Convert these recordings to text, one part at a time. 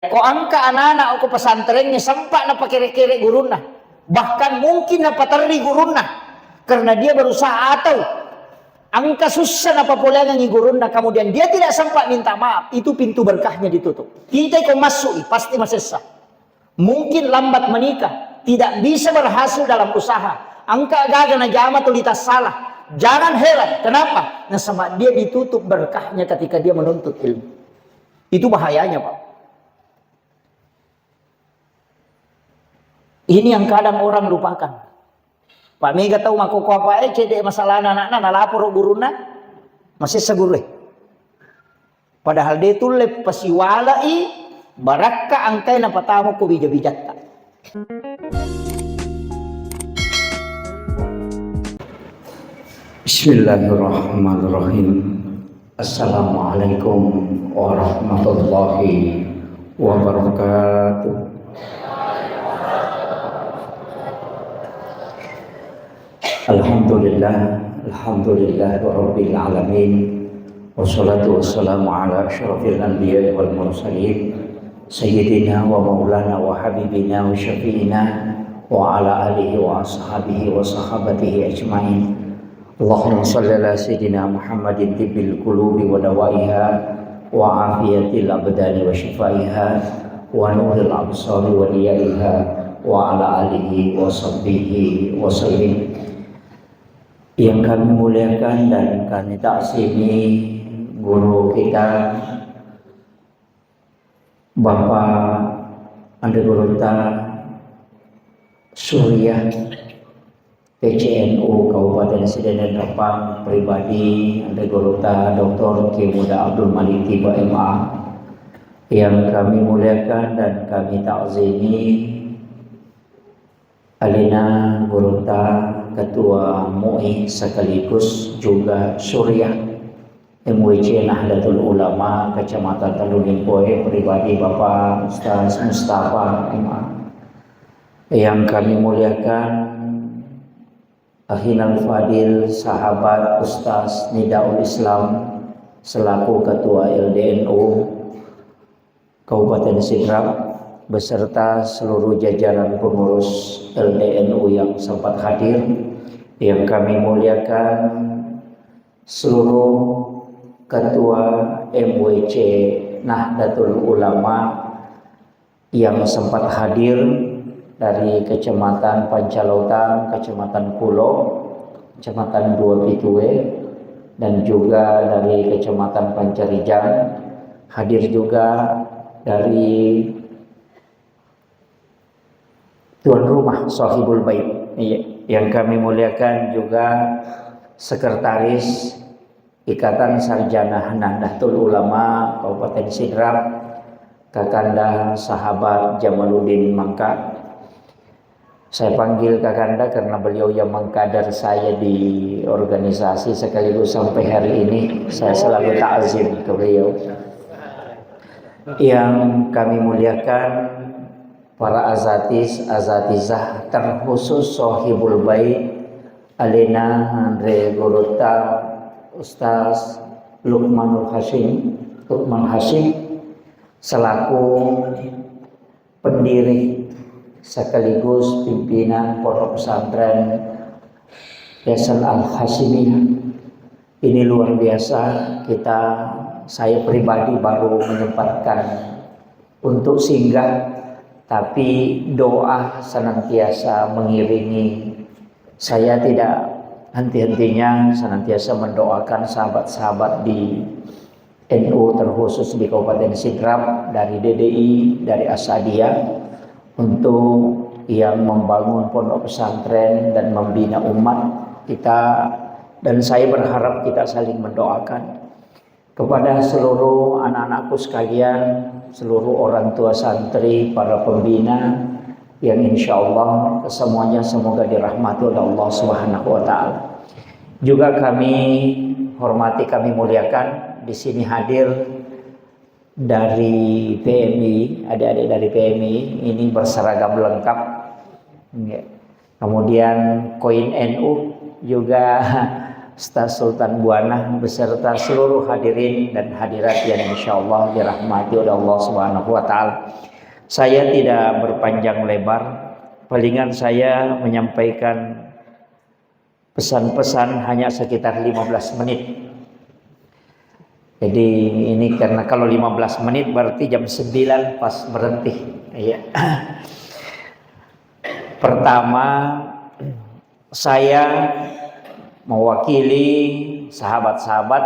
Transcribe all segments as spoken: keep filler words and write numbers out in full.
Ko engka anak-anak ko pesantrennya sempat napakere-kere gurunna, bahkan mungkin napaterri gurunna karena dia berusaha atau engka sussa napapoleangi gurunna, kemudian dia tidak sempat minta maaf, itu pintu berkahnya ditutup. Kita ko masuk, pasti masessa. Mungkin lambat menikah, tidak bisa berhasil dalam usaha. Engka gaga najama tuli tassala. Jangan heran, kenapa? Nasaba dia ditutup berkahnya ketika dia menuntut ilmu. Itu bahayanya, Pak. Ini yang kadang orang lupakan. Pak, mega tau makkokko apa, eh, cedde masalahna anakna, nalaporo gurunna, masessa guru, eh. Padahal de tulle pasiwalai barakka engkae napatama ko bija-bijatta. Bismillahirrahmanirrahim. Assalamualaikum warahmatullahi wabarakatuh. Alhamdulillah, alhamdulillah rabbil alamin. Wassalatu wassalamu ala asyrafil anbiya'i wal mursalin, sayyidina wa maulana wa habibina wa syafi'ina wa ala alihi wa ashabihi wa sahabatihi ajmain. Allahumma salli ala sayyidina Muhammadin tibbil qulubi wa dawaiha wa afiyatil abdani wa shifaiha wa nuril absari wa diyaiha wa ala alihi wa sahbihi wa sallim. Yang kami muliakan dan kami taksimi guru kita, Bapak Anre Gurutta Surya, P C N U Kabupaten Sidenreng Rempang, pribadi Anre Gurutta Doktor Kiai Muda Abdul Malik Tiba M A, yang kami muliakan dan kami takzimi, alena gurutta, Ketua MUI sekaligus juga Surya M W C Nahdlatul Ulama Kecamatan Tanjung Limpoe, pribadi Bapak Ustaz Mustafa M A. Yang kami muliakan, Akhinal Fadil, sahabat Ustaz Nidaul Islam selaku Ketua L D N U Kabupaten Sidrap beserta seluruh jajaran pengurus L D N U yang sempat hadir, yang kami muliakan seluruh Ketua M W C Nahdlatul Ulama yang sempat hadir dari Kecamatan Pancalautang, Kecamatan Kulo, Kecamatan Dua Pitue, dan juga dari Kecamatan Pancarijang. Hadir juga dari tuan rumah Sohibul Bait. Iya, yang kami muliakan juga Sekretaris Ikatan Sarjana Nahdlatul Ulama Kabupaten Sidrap, Kakanda Sahabat Jamaluddin Mangka. Saya panggil Kakanda karena beliau yang mengkader saya di organisasi, sekaligus sampai hari ini saya selalu takzim ke beliau. Yang kami muliakan, para azatis, azatizah, terkhusus Sohibul Bait, alena Anre Gurutta Ustaz Lukmanul Hasyim, Lukman Hasyim, selaku pendiri sekaligus pimpinan Pondok Pesantren Yayasan Al Hasyimiyah. Ini luar biasa, kita, saya pribadi baru menyempatkan untuk singgah, tapi doa senantiasa mengiringi. Saya tidak henti-hentinya senantiasa mendoakan sahabat-sahabat di N U, terkhusus di Kabupaten Sidrap, dari D D I, dari Asadiyah, untuk yang membangun pondok pesantren dan membina umat kita, dan saya berharap kita saling mendoakan. Kepada seluruh anak-anakku sekalian, seluruh orang tua santri, para pembina, yang insya Allah kesemuanya semoga dirahmati oleh Allah Subhanahu wa Ta'ala. Juga kami hormati, kami muliakan, di sini hadir dari P M I, adik-adik dari P M I ini berseragam lengkap. Kemudian koin N U juga Ustaz Sultan Buana beserta seluruh hadirin dan hadirat yang insyaallah dirahmati oleh Allah Subhanahu wa Ta'ala. Saya tidak berpanjang lebar, palingan saya menyampaikan pesan-pesan hanya sekitar lima belas menit. Jadi, ini karena kalau lima belas menit berarti jam sembilan pas berhenti. Iya. Pertama, saya mewakili sahabat-sahabat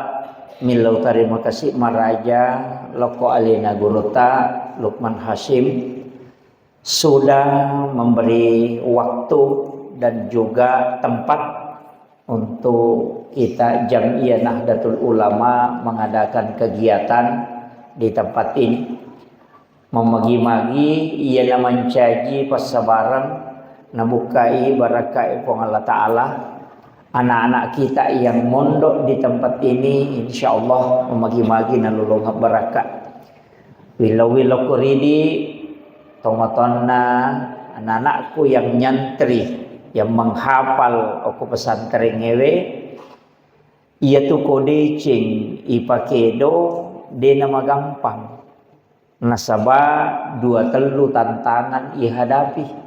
millau tarima kasih maraja lokko alena guruta Lukman Hasyim sudah memberi waktu dan juga tempat untuk kita Jam'iyah Nahdlatul Ulama mengadakan kegiatan di tempat ini. Memagi-magi iyana mancaji passabareng, nabukkai barakkai Puang Allah Ta'ala. Anak-anak kita yang mondok di tempat ini, insya Allah memagi-magi nalolongeng barakka. Willau-willau ko ridi, tomatoanna anak-anakku yang nyantri, yang menghafal okko pesantren ngewe, iyatu ko deceng ipakedo, dena magampang. Nasaba dua tellu tantangan ihadapi.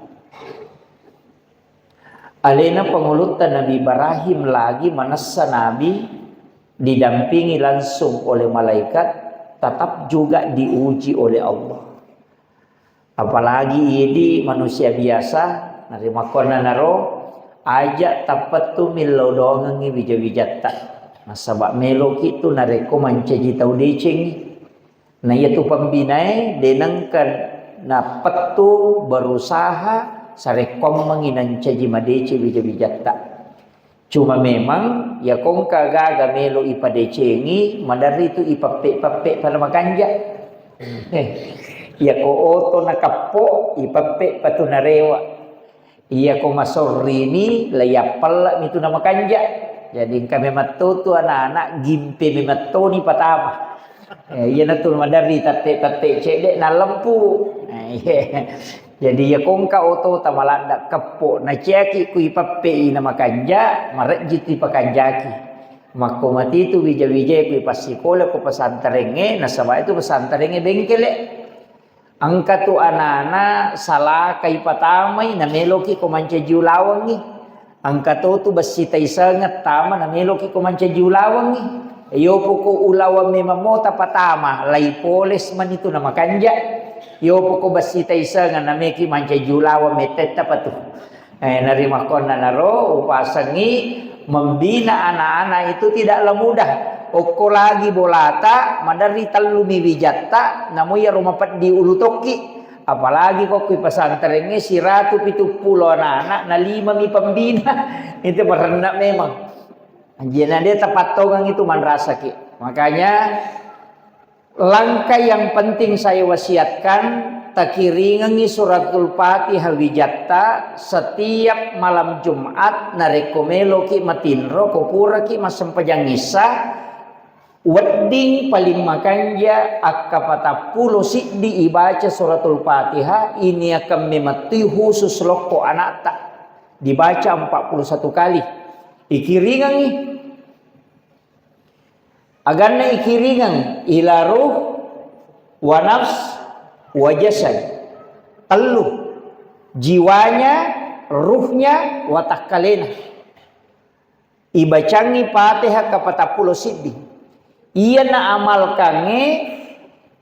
Alena pangulutta Nabi Ibrahim lagi manessa nabi didampingi langsung oleh malaikat, tetap juga diuji oleh Allah. Apalagi idi manusia biasa, narimakkuannanaro aja tappettu millau doangengngi wija-wijatta. Nasaba meloki tu narekko mancaji tau decengngi. Na iyatu pembinae de nengka napettu berusaha sarekkoammengngi nancaji madeceng wija-wijatta. Cuma memang iyako engka gaga melo ipadecengi, maderri tu ipeppe-peppe pada makanja. Eh, iyako oto nakeppo, ipeppe patu narewa. Iyako masorrini, laiyappella mitu namakanja. Jadi engka memetto tu anak-anak gimpe memettoni patama. Eh, iyanatu maderri tette-tette cedde nalempu. Eh, iya. Jadi iyako engka oto tamaladda keppo naciaki kui peppe i namakanja, marejji tu ipakanjaki. Makko matitu wija-wijae kui passikola ko pesantrengnge, nasaba itu pesantrengnge bengkele. Engka tu anana salakai patamai, nameloki ko mancaji ulawengngi. Engka to tu bessi taisengeng tama, nameloki ko mancaji ulawengngi. Yopo ko ulaweng memang mota patama, lai poles mani tu namakanja. Yopo ko bessi taisengeng, nameki mancaji ulaweng mettetta patu. Eh, narimakkuannanaro upasengngi membina anak-anak itu tidaklah mudah. Okko lagi bolata, maderri tellumi wijatta, namo iyaro mapeddi ulu tokki. Apalagi ko kui pesantrengnge siratu pitu pulo anak-anak, na lima mi pembina. Itu merenna memang. Anjena de tapattongang itu manrasaki. Makanya langkah yang penting saya wasiatkan, takiringengi suratul Fatihah wijatta setiap malam Jumat narekko meloki matinro, ko puraki massempajang Isya, wedding paling makanja akka patappulo siddi ibaca suratul Fatihah, ini akan memettui khusus lokko anakta. Dibaca empat puluh satu kali. Ikiringengi. Aganna ikiringeng, ila ruh, wa nafs, wa jasad. Tellu. Jiwanya, ruhnya, watakkalena. Ibacangi Fatihah kapatappulo siddi. Iyana amalkangnge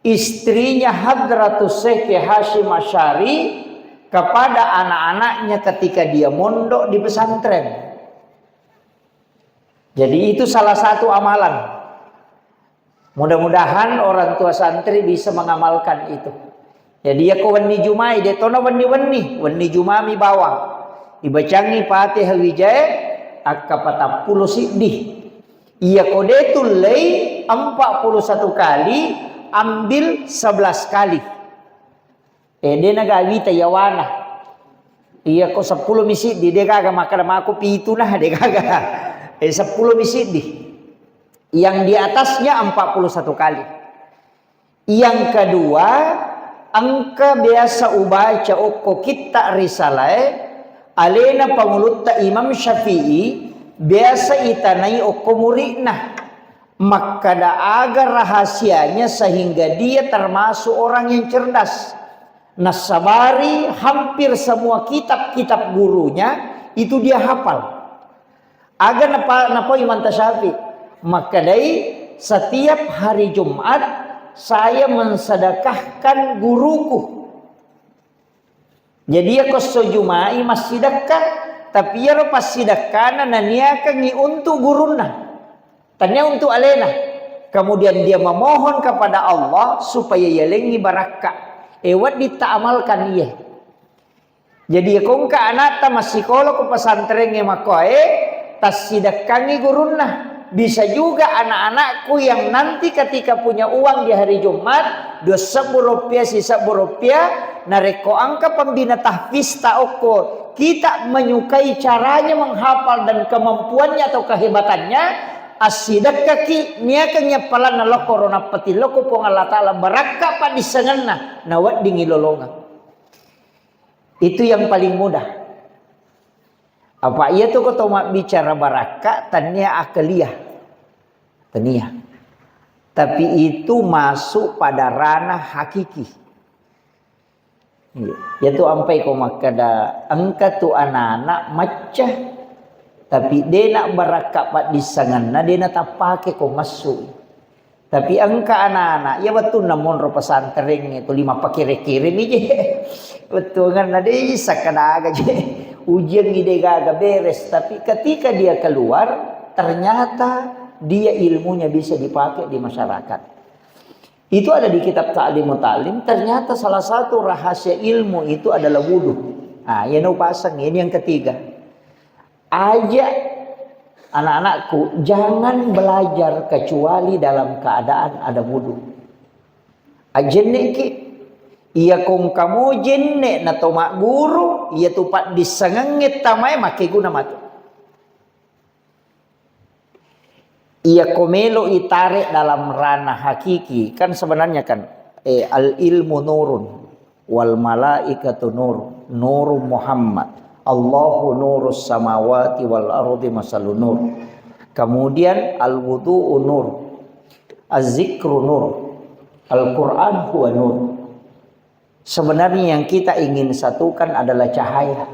istrinya Hadratus Syekh Hasyim Asy'ari kepada anak-anaknya ketika dia mondok di pesantren. Jadi itu salah satu amalan. Mudah-mudahan orang tua santri bisa mengamalkan itu. Jadi iyako wenni Jumai, de tona wenni-wenni, wenni Jumami bawang. Ibacangi Fatihah wijae akka patappulo siddi. Iyako de tullei empat puluh satu kali, ambil sebelas kali. Eh, de nagawita yawana. Iyako seppulo mi siddi, de gaga makkeda mako pitu nah, de gaga. Eh, seppulo mi siddi. Yang di atasnya empat puluh satu kali. Yang kedua, engka biasa ubaca okko kitta risalae, alena pangulutta Imam Syafi'i, Biasa itanai okko muridna, makkada aga rahasianya sehingga dia termasuk orang yang cerdas. Nassabari hampir semua kitab-kitab gurunya itu dia hafal. Aga napa-, napau Imam Tasyafi? Makkedai, "Setiap hari Jumat saya mensedekahkan guruku." Jadi, iya ko esso Juma'i massidekka, tapi iyaro passidekkana naniakengngi untuk gurunna, tania untuk alena. Kemudian dia memohon kepada Allah supaya yalengngi barakka. Eh, wedding ta amalkan iye. Jadi, iya ko engka anakta massikola ko pesantrengnge makkoe, tassidekkangngi gurunna. Bisa juga anak-anakku yang nanti ketika punya uang di hari Jumat, dua sebbu rupiah, sisebbu rupiah, narekko engka pembina tahfiz ta okko, kita menyukai caranya menghafal dan kemampuannya atau kehebatannya, assidekkaki, niakengngi appalanna lokko ro nappatillo ko Puang Allah Ta'ala, barakka paddissengenna, naweddingngi lolongeng. Itu yang paling mudah. Apa iya tu ko to mabbicara barakka, tania akaliah. Tania. Tapi itu masuk pada ranah hakiki. Iya. Iya tu ampai ko makkada, engka tu anak-anak macca, tapi dena barakka paddissengenna, dena tappake ko massu. Tapi engka anak-anak, iya wettunna monro pesantrengnge tuli mappakere-keremi je. Wettungenna de isseng kadaga je. Ujiangngi de gaga beres, tapi ketika dia keluar, ternyata dia ilmunya bisa dipakai di masyarakat. Itu ada di kitab Ta'limu Ta'lim, ternyata salah satu rahasia ilmu itu adalah wudu. Ah, iya nau pasang, ini yang ketiga. Ajak anak-anakku, jangan belajar kecuali dalam keadaan ada wudu. Ajenneki, iya kongkamo jenne na to magguru, iya tu paddissengengnge tamae makkeguna matu. Iya ko melo itare dalam ranah hakiki, kan sebenarnya kan, eh, al ilmu nurun. Wal malaikatu nur, nuru Muhammad. Allahu nurus samawati wal ardi masalu nur. Kemudian al wudu'u nur, az-zikru nur, Al-Quran huwa nur. Sebenarnya yang kita ingin satukan adalah cahaya.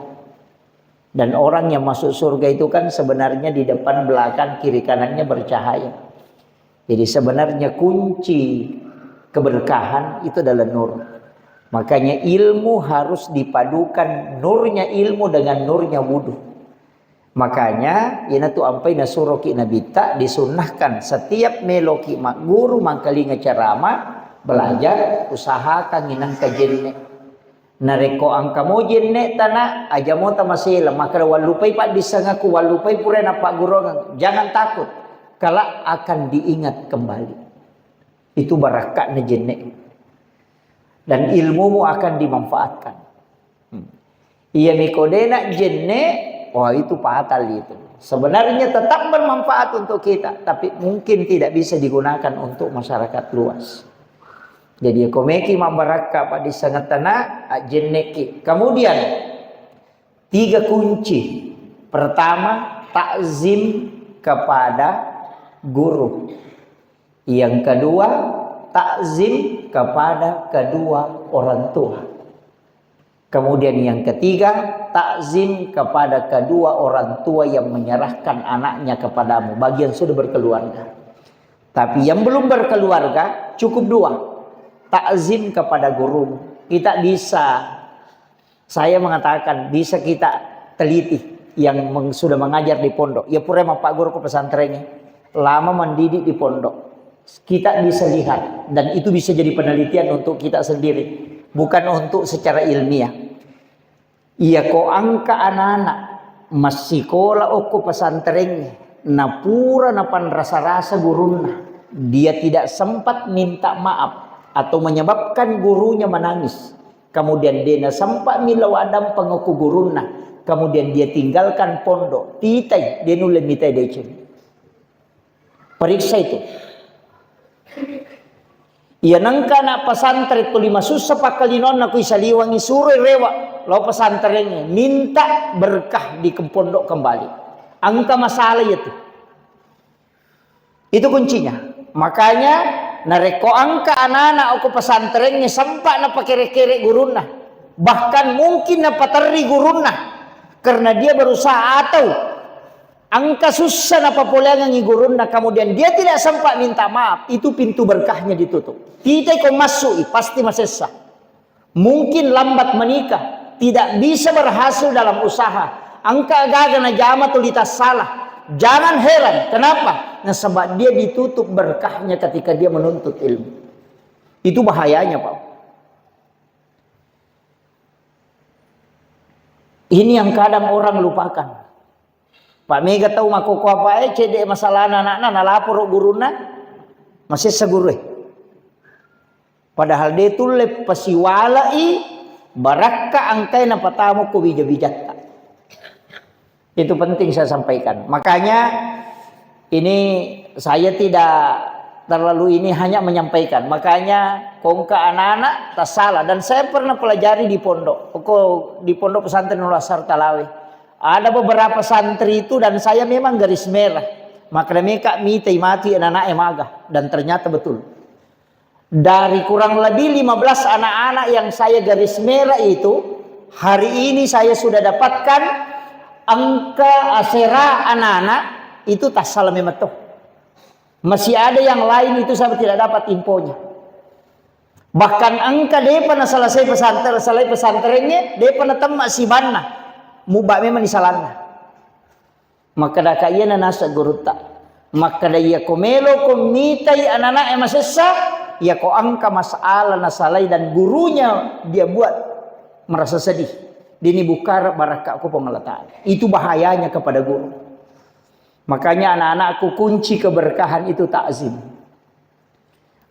Dan orang yang masuk surga itu kan sebenarnya di depan, belakang, kiri, kanannya bercahaya. Jadi sebenarnya kunci keberkahan itu adalah nur. Makanya ilmu harus dipadukan nurnya ilmu dengan nurnya wudu. Makanya, ina tu ampai nasuroki Nabitta, disunnahkan setiap meloki magguru, mangkalinga ceramah, belajar, usahakan inangka jenne. Narekko engka mo jenne tana, aja mo tamasela, makkeda, "Wallupai paddissengaku, wallupai pura nappagguruangeng." Jangan takut, kelak akan diingat kembali. Itu barakka'na jenne. Dan ilmumu akan dimanfaatkan. Hmm. Iya miko dena jenne, wah, itu fatal itu. Sebenarnya tetap bermanfaat untuk kita, tapi mungkin tidak bisa digunakan untuk masyarakat luas. Jadi, ko meki mabbarakka paddissengettana, ajjenneki. Kemudian, tiga kunci. Pertama, takzim kepada guru. Yang kedua, takzim kepada kedua orang tua. Kemudian yang ketiga, takzim kepada kedua orang tua yang menyerahkan anaknya kepadamu, bagi yang sudah berkeluarga. Tapi yang belum berkeluarga, cukup dua. Takzim kepada guru. Kita bisa, saya mengatakan, bisa kita teliti yang meng-, sudah mengajar di pondok. Ya pura mappagguru ko pesantrennya. Lama mendidik di pondok. Kita bisa lihat, dan itu bisa jadi penelitian untuk kita sendiri, bukan untuk secara ilmiah. Iya ko engka anak-anak massikola okko pesantrengnge, napura napanrasa-rasa gurunna, dia tidak sempat minta maaf atau menyebabkan gurunya menangis, kemudian dia sempat milo adampeng okko gurunna, kemudian dia tinggalkan pondok, titai, dia nulle mitai deceng. Periksa itu. Iya nengka anak pesantren tuli masussa pakkalinonna, kui saliwangi, suroi rewa lao pesantrengnge, minta berkah di pondok kembali. Engka masalah itu. Itu kuncinya. Makanya, narekko engka anak-anak okko pesantrengnge sempat napakere-kere gurunna, bahkan mungkin napaterri gurunna karena dia berusaha atau engka sussa napapoleangengi gurunna, kemudian dia tidak sempat minta maaf, itu pintu berkahnya ditutup. Titai ko massu'i, pasti masessa. Mungkin lambat menikah, tidak bisa berhasil dalam usaha. Engka gaga najama tuli tassala. Jangan heran, kenapa? Nasaba dia ditutup berkahnya ketika dia menuntut ilmu. Itu bahayanya, Pak. Ini yang kadang orang lupakan. Pak, mega tau makkokko apae, cedde masalahna anakna, nalaporo gurunna, masessa gurue. Padahal de tulle pasiwalai barakka engkae napatama ko bija-bijatta. Itu penting saya sampaikan. Makanya ini saya tidak terlalu ini, hanya menyampaikan. Makanya kongka anak-anak tassala, dan saya pernah pelajari di pondok. Ko di pondok pesantren Al Azhar Talawe. Ada beberapa santri itu dan saya memang garis merah. Maka meka mitai mati anak-anak maga, dan ternyata betul. Dari kurang lebih lima belas anak-anak yang saya garis merah itu, hari ini saya sudah dapatkan engka asera anak-anak itu tassala memang to. Masih ada yang lain itu saya tidak dapat infonya. Bahkan engka depa na selesai pesantren, selesai pesantrennya, depa na temma sibanna. Muba memang ni salanna. Makkadaka iyana naseng gurutta. Makkada iyako meloko mitai anana'e masessa, iyako engka masalah nasalai dan gurunya dia buat merasa sedih. Dini bukkara barakka ko Puang Allah Ta'ala. Itu bahayanya kepada guru. Makanya anak-anakku, kunci keberkahan itu takzim.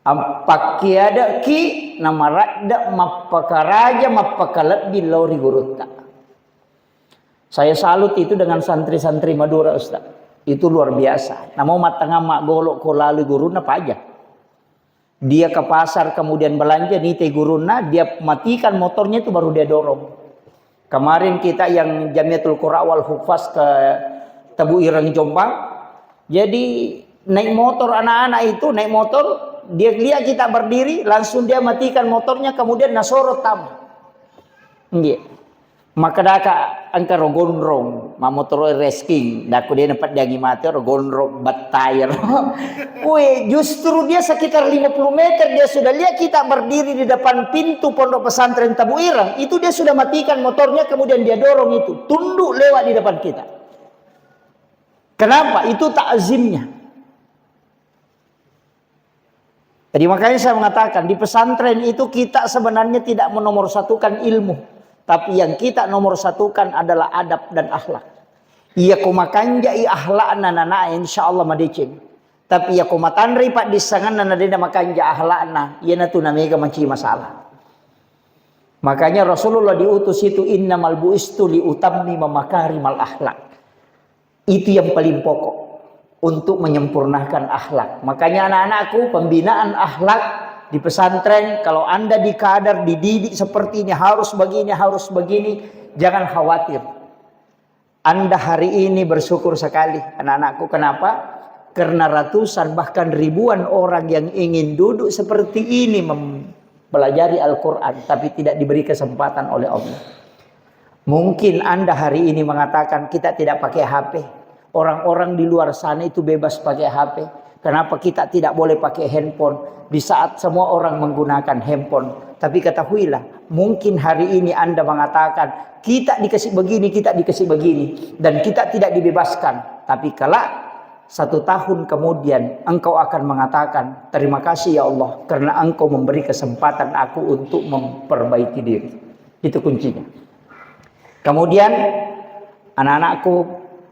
Am-, pakkiadeki namaradda mappakaraja, mappakalebbi lao ri gurutta. Saya salut itu dengan santri-santri Madura, Ustaz. Itu luar biasa. Namo mattangang maggolo ko lalu gurunna paja. Dia ke pasar kemudian belanja, nitai gurunna, dia matikan motornya itu baru dia dorong. Kemarin kita yang Jamiatul Qurra wal Hufaz ke Tebu Ireng Jombang, jadi naik motor anak-anak itu, naik motor, dia lihat kita berdiri, langsung dia matikan motornya, kemudian nasorot tama. Nggih. Makkadaka engka ro gondrong, mammotoro resking, dako dia dapat diangi mati ro gondrong battair. Woi, justru dia sekitar lima puluh meter, dia sudah lihat kita berdiri di depan pintu pondok pesantren Tebu Ireng, itu dia sudah matikan motornya, kemudian dia dorong itu, tunduk lewat di depan kita. Kenapa? Itu takzimnya. Jadi makanya saya mengatakan, di pesantren itu kita sebenarnya tidak menomorsatukan ilmu, tapi yang kita nomor satukan adalah adab dan akhlak. Iya ko makanjai akhlakna nana, insya Allah madeceng. Tapi iya ko matanrei paddissenganna nadena makanja akhlakna, iyanatu namega manci masalah. Makanya Rasulullah diutus itu, "Innamal bu'istu li utammima makarimal akhlak." Itu yang paling pokok untuk menyempurnakan akhlak. Makanya anak-anakku, pembinaan akhlak di pesantren, kalau Anda dikadar, dididik seperti ini, harus begini, harus begini, jangan khawatir. Anda hari ini bersyukur sekali, anak-anakku. Kenapa? Karena ratusan bahkan ribuan orang yang ingin duduk seperti ini mempelajari Al-Quran, tapi tidak diberi kesempatan oleh Allah. Mungkin Anda hari ini mengatakan, "Kita tidak pakai H P. Orang-orang di luar sana itu bebas pakai H P. Kenapa kita tidak boleh pakai handphone di saat semua orang menggunakan handphone?" Tapi ketahuilah, mungkin hari ini Anda mengatakan, "Kita dikasih begini, kita dikasih begini, dan kita tidak dibebaskan." Tapi kelak satu tahun kemudian, engkau akan mengatakan, "Terima kasih ya Allah, karena Engkau memberi kesempatan aku untuk memperbaiki diri." Itu kuncinya. Kemudian, anak-anakku,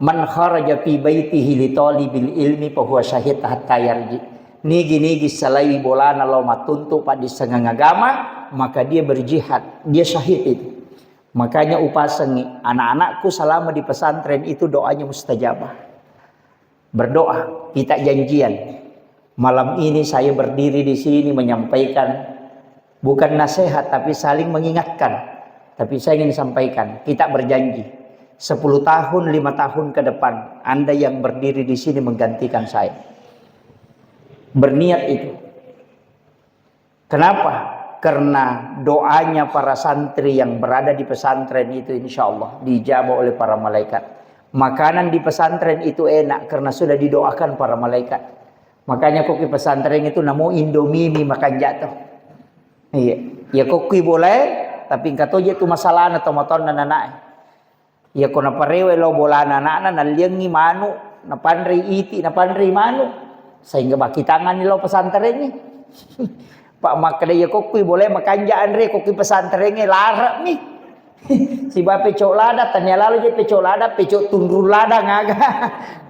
"Man kharaja fi baitihi li talibil ilmi fahuwa syahid hatta yarji." Nigi-nigi salai bolana lao mattuntu paddissengeng agama, maka dia berjihad, dia syahid itu. Makanya upasengi anak-anakku selama di pesantren itu doanya mustajabah. Berdoa, kita janjian. Malam ini saya berdiri di sini menyampaikan, bukan nasihat, tapi saling mengingatkan. Tapi saya ingin sampaikan, kita berjanji. Sepuluh tahun, lima tahun ke depan, Anda yang berdiri di sini menggantikan saya. Berniat itu. Kenapa? Karena doanya para santri yang berada di pesantren itu, insya Allah diijabah oleh para malaikat. Makanan di pesantren itu enak karena sudah didoakan para malaikat. Makanya kok di pesantren itu namo Indomie mi makan jatuh. Iya. Ya kok kui boleh, tapi engka toje tu masalahna to matonna nanae. Iya ko naparewe lao bolana anakna, nalliangngi manu, napanrei iti, napanrei manu, sehingga bakkitanganni lao pesantrengnge. Pak makkeda, iya kokkui boleh makanja anre, kokkui pesantrengnge lare'mi. Siba pecok lada, tania lalo je pecok lada, pecok tunrung ladang aga.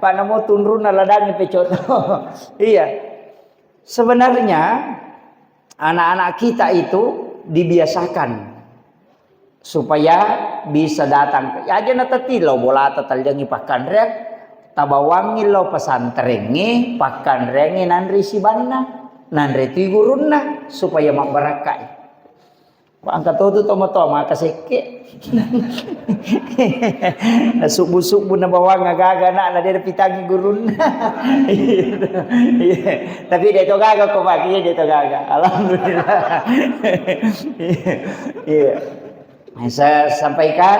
Pak namo tunrunna ladangnge pecok to. Iya. Sebenarnya anak-anak kita itu dibiasakan supaya bisa datang. Aja natetti lao bolata talliangngi pakkanreang, tabawangngi lao pesantrengnge, pakkanreangnge nanre sibanna, nanre tui gurunna supaya mabbarakkai. Engka totu tomatoa maka sekke. Nasubbu-subbu nabawang aga-aga anakna, de napitangi gurunna. Iya. Tapi de to gaga ko, Pak. Iya, de to gaga. Alhamdulillah. Iya. Saya sampaikan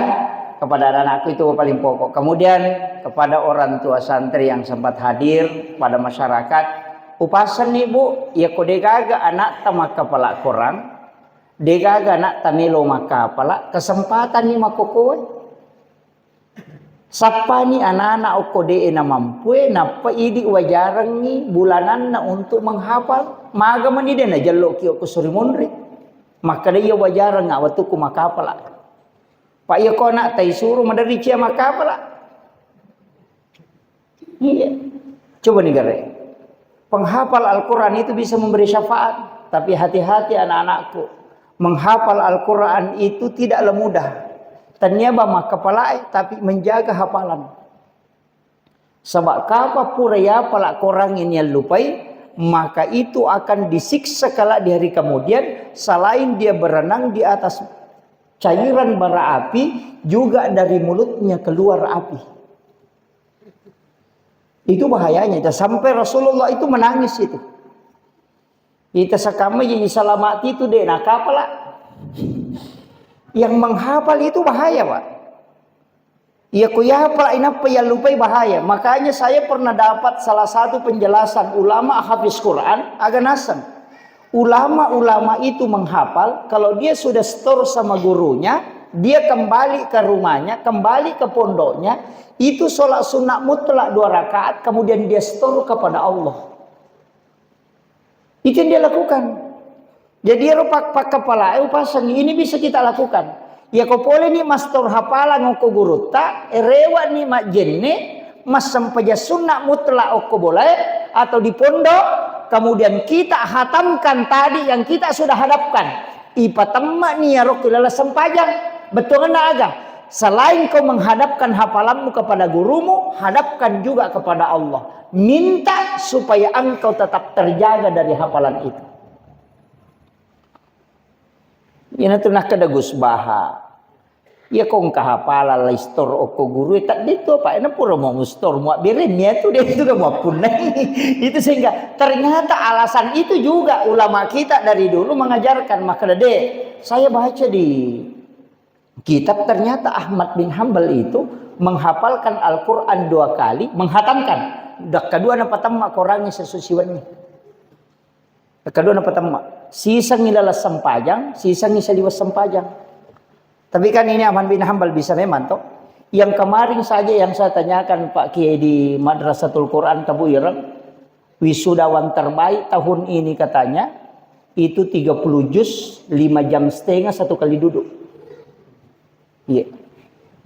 kepada anak-anakku itu paling pokok. Kemudian kepada orang tua santri yang sempat hadir, pada masyarakat, upasenni, Bu, iya ko de gaga anakta makkapala Korang, de gaga anakta melo makkapala, kesempatanni makkokoe. Sappani anana okko de'e namampue, nappa idi wajarengngi bulananna untuk menghafal. Maga mani de najelloki okko suri monri. Makkeda iya wajareng awattukku makkapala. Pak, iya ko anak taisuru maderri cia makkapala. Iya. Coba nih gare. Penghafal Al-Quran itu bisa memberi syafaat. Tapi hati-hati anak-anakku. Menghafal Al-Quran itu tidaklah mudah. Tania ba makkapalae, tapi menjaga hafalan. Sebab kapa pura yapala Korang ini yang lupai, maka itu akan disiksa kelak di hari kemudian. Selain dia berenang di atas cairan bara api, juga dari mulutnya keluar api. Itu bahayanya. Sampai Rasulullah itu menangis itu. Ita sakama ji salamati itu de nakapala. Yang menghafal itu bahaya, Pak. Iya ku yapala inappa yang lupai bahaya. Makanya saya pernah dapat salah satu penjelasan ulama hafiz Quran, aga naseng. Ulama-ulama itu menghafal, kalau dia sudah setor sama gurunya, dia kembali ke rumahnya, kembali ke pondoknya, itu sholat sunnah mutlak dua rakaat, kemudian dia setor kepada Allah. Itu yang dia lakukan. Jadi ero pak pakkapalae upasengi, ini bisa kita lakukan. Iya ko pole ni mastor hafalang okko gurutta, rewa ni majjenne, massempajang sunna mutlak okko bolae atau di pondok, kemudian kita hatamkan tadi yang kita sudah hadapkan. Ipatemma ni iyaro ki laleng sempajang. Bettuanna aga? Selain kau menghadapkan hafalanmu kepada gurumu, hadapkan juga kepada Allah. Minta supaya engkau tetap terjaga dari hafalan itu. Ina tu nakkeda Gus Baha. Iya ko engka hafalan lai store okko guru, tak itu apa? Ena pura mau store, mau birin ya tu dia itu mau punai. Itu sehingga ternyata alasan itu juga ulama kita dari dulu mengajarkan. Maka de, saya baca di kitab, ternyata Ahmad bin Hambal itu menghafalkan Al-Quran dua kali, menghatamkan. Dak kedua napatemma Qurannya sesusiwannya. Dak kedua napatemma. Sisangi laleng sempajang, sisangi saliweng sempajang. Tapi kan ini Ahmad bin Hambal bisa memang toh. Yang kemarin saja yang saya tanyakan Pak Kiai di Madrasatul Quran Tabuireng, wisudawan terbaik tahun ini katanya, itu tiga puluh juz, lima jam setengah satu kali duduk. Iya.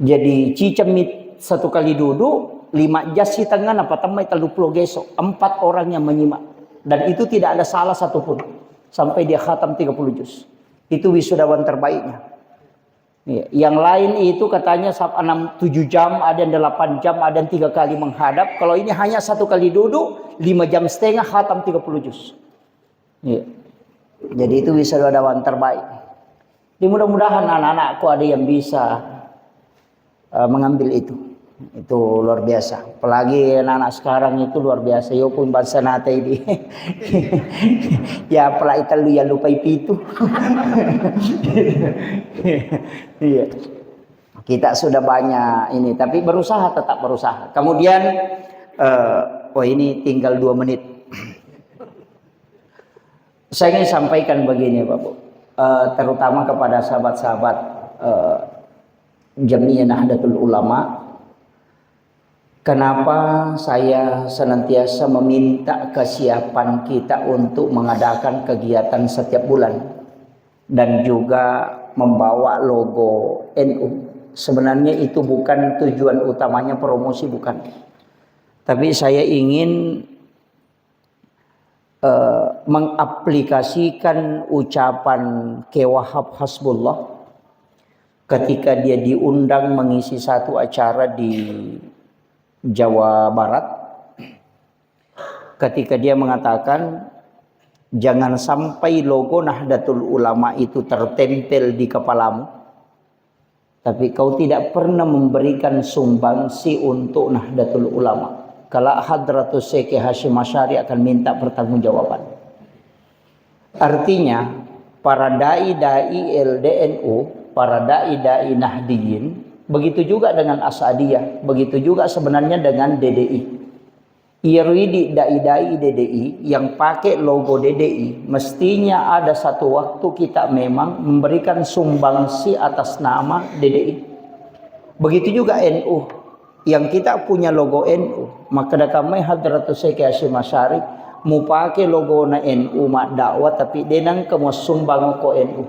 Jadi cicemmi satu kali duduk, lima juz setengah, napatemma telluppulo geso. Empat orang yang menyimak. Dan itu tidak ada salah satupun. Sampai dia khatam tiga puluh juz. Itu wisudawan terbaiknya. Iya. Yang lain itu katanya sab-, enam, tujuh jam, ada yang delapan jam, ada yang tiga kali menghadap. Kalau ini hanya satu kali duduk, lima jam setengah, khatam tiga puluh juz. Iya. Jadi itu wisudawan terbaik. Jadi mudah-mudahan anak-anakku ada yang bisa eh, mengambil itu. Itu luar biasa. Apalagi anak-anak sekarang itu luar biasa. Yo pun bangsa nate ini. Ya, apalagi telu ya lupai pitu. Iya. Kita sudah banyak ini, tapi berusaha, tetap berusaha. Kemudian, eh, oh, ini tinggal dua menit. Saya ingin sampaikan begini, Bapak, eh, terutama kepada sahabat-sahabat, eh, Jamiyah Nahdlatul Ulama. Kenapa saya senantiasa meminta kesiapan kita untuk mengadakan kegiatan setiap bulan dan juga membawa logo N U? Sebenarnya itu bukan tujuan utamanya, promosi, bukan. Tapi saya ingin, eh, mengaplikasikan ucapan Kiai Wahab Hasbullah ketika dia diundang mengisi satu acara di Jawa Barat, ketika dia mengatakan, "Jangan sampai logo Nahdlatul Ulama itu tertempel di kepalamu, tapi kau tidak pernah memberikan sumbangsi untuk Nahdlatul Ulama. Kala Hadratus Syekh Hasyim Asy'ari akan minta pertanggungjawaban." Artinya, para dai-dai L D N U, para dai-dai Nahdiyin, begitu juga dengan Asadiyah, begitu juga sebenarnya dengan D D I. Iyaro idi dai-dai D D I yang pakai logo D D I, mestinya ada satu waktu kita memang memberikan sumbangsi atas nama D D I. Begitu juga N U, yang kita punya logo N U, makkeda kamai Hadratus Syekh Hasyim Asy'ari, mupake logona N U maddakwah, tapi de nengka muassumbang ko N U.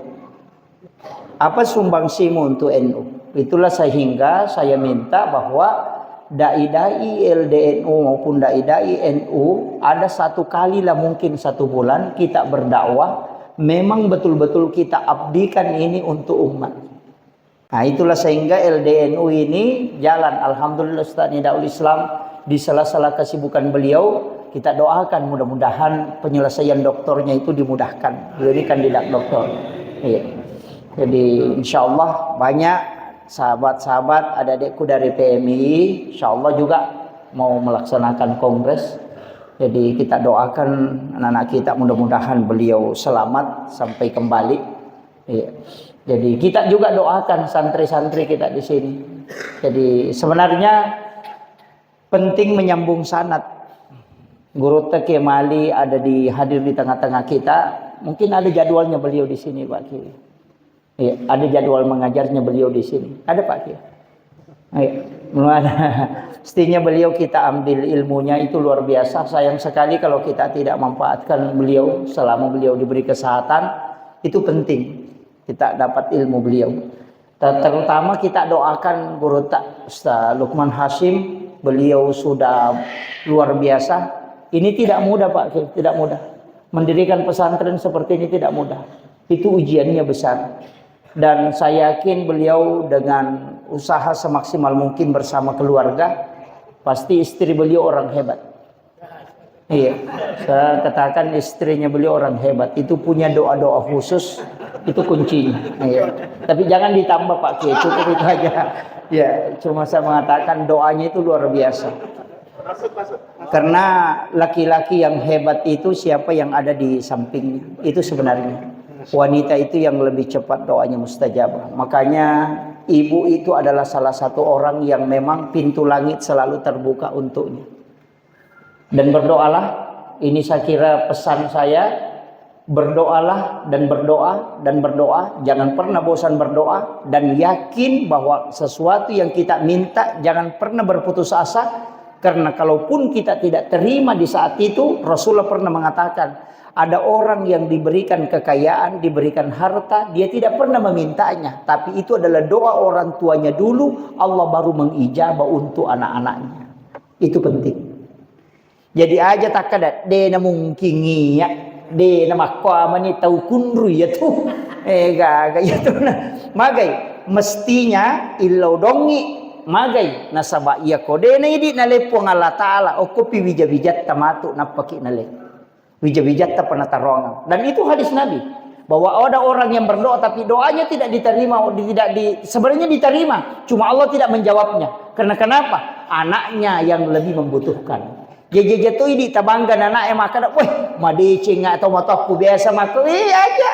Apa sumbangsimu untuk N U? Itulah sehingga saya minta bahwa dai-dai L D N U maupun dai-dai N U ada satu kali lah, mungkin satu bulan kita berdakwah, memang betul-betul kita abdikan ini untuk umat. Nah, itulah sehingga L D N U ini jalan. Alhamdulillah, Ustaz Nidaul Islam, di sela-sela kesibukan beliau, kita doakan mudah-mudahan penyelesaian doktornya itu dimudahkan. Beliau ini kandidat doktor. Iya. Jadi, insya Allah banyak sahabat-sahabat, adik-adikku dari P M I, insya Allah juga mau melaksanakan kongres. Jadi, kita doakan anak-anak kita, mudah-mudahan beliau selamat sampai kembali. Iya. Jadi, kita juga doakan santri-santri kita di sini. Jadi, sebenarnya penting menyambung sanad. Gurutta Kiai Mali ada di, hadir di tengah-tengah kita. Mungkin ada jadwalnya beliau di sini, Pak Kiai. Iya, ada jadwal mengajarnya beliau di sini. Ada, Pak Kiai? Iya, belum ada. Mestinya beliau kita ambil ilmunya itu luar biasa. Sayang sekali kalau kita tidak manfaatkan beliau selama beliau diberi kesehatan. Itu penting. Kita dapat ilmu beliau. Ter-, terutama kita doakan guru ta-, Ustaz Lukman Hasyim, beliau sudah luar biasa. Ini tidak mudah, Pak Kiai, tidak mudah. Mendirikan pesantren seperti ini tidak mudah. Itu ujiannya besar. Dan saya yakin beliau dengan usaha semaksimal mungkin bersama keluarga, pasti istri beliau orang hebat. Iya, saya katakan istrinya beliau orang hebat. Itu punya doa-doa khusus, itu kuncinya. Iya. Tapi jangan ditambah, Pak Kiai, cukup itu aja. Ya, cuma saya mengatakan doanya itu luar biasa. Karena laki-laki yang hebat itu siapa yang ada di sampingnya. Itu sebenarnya. Wanita itu yang lebih cepat doanya mustajabah. Makanya ibu itu adalah salah satu orang yang memang pintu langit selalu terbuka untuknya. Dan berdoalah, ini saya kira pesan saya, berdoalah dan berdoa dan berdoa, jangan pernah bosan berdoa, dan yakin bahwa sesuatu yang kita minta jangan pernah berputus asa, karena kalaupun kita tidak terima di saat itu, Rasulullah pernah mengatakan, ada orang yang diberikan kekayaan, diberikan harta, dia tidak pernah memintanya, tapi itu adalah doa orang tuanya dulu, Allah baru mengijabah untuk anak-anaknya. Itu penting. Jadi aja takkada, de na mungkin iya, de na makkuamani tau kunru iya tu. Eh, gaga iya tu na. Magai, mestinya illau dongi. Magai, nasaba iya ko de na idi na le Puang Allah Ta'ala, okkopi wija-wijatta matu nappaki na le. Wija-wijatta penatarongan. Dan itu hadis Nabi. Bahwa ada orang yang berdoa tapi doanya tidak diterima, tidak di, sebenarnya diterima, cuma Allah tidak menjawabnya. Karena kenapa? Anaknya yang lebih membutuhkan. Jaja-jaja tu idi tabangga anak e makkeda, "Weh, madeceng atau matokku biasa mako." Eh, aja.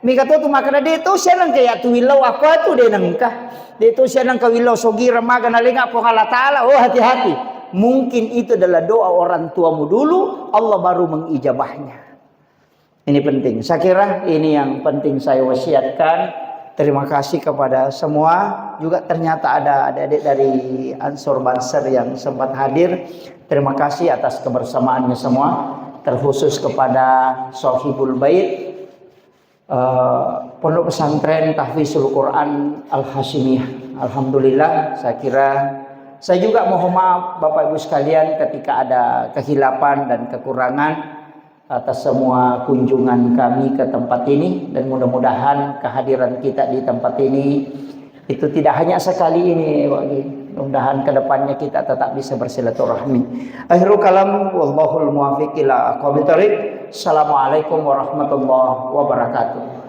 Mika tu tu makkeda, "De tu sianeng ka ya tu willau aku tu de nengka. De tu sianeng ka willau sogi remaga nalenga Puang Allah Ta'ala." Oh, hati-hati. Mungkin itu adalah doa orang tuamu dulu, Allah baru mengijabahnya. Ini penting. Saya kira ini yang penting saya wasiatkan. Terima kasih kepada semua. Juga ternyata ada adik-adik dari Ansor Banser yang sempat hadir. Terima kasih atas kebersamaannya semua. Terkhusus kepada Sohibul Bait, eh, Pondok Pesantren Tahfizul Quran Al Hasyimiyah. Alhamdulillah, saya kira saya juga mohon maaf Bapak Ibu sekalian ketika ada kekhilafan dan kekurangan atas semua kunjungan kami ke tempat ini, dan mudah-mudahan kehadiran kita di tempat ini itu tidak hanya sekali ini, Pak Haji. Mudah-mudahan ke depannya kita tetap bisa bersilaturahmi. Akhirul kalam, wallahul muwaffiq ila aqwamit thariq. Assalamualaikum warahmatullahi wabarakatuh.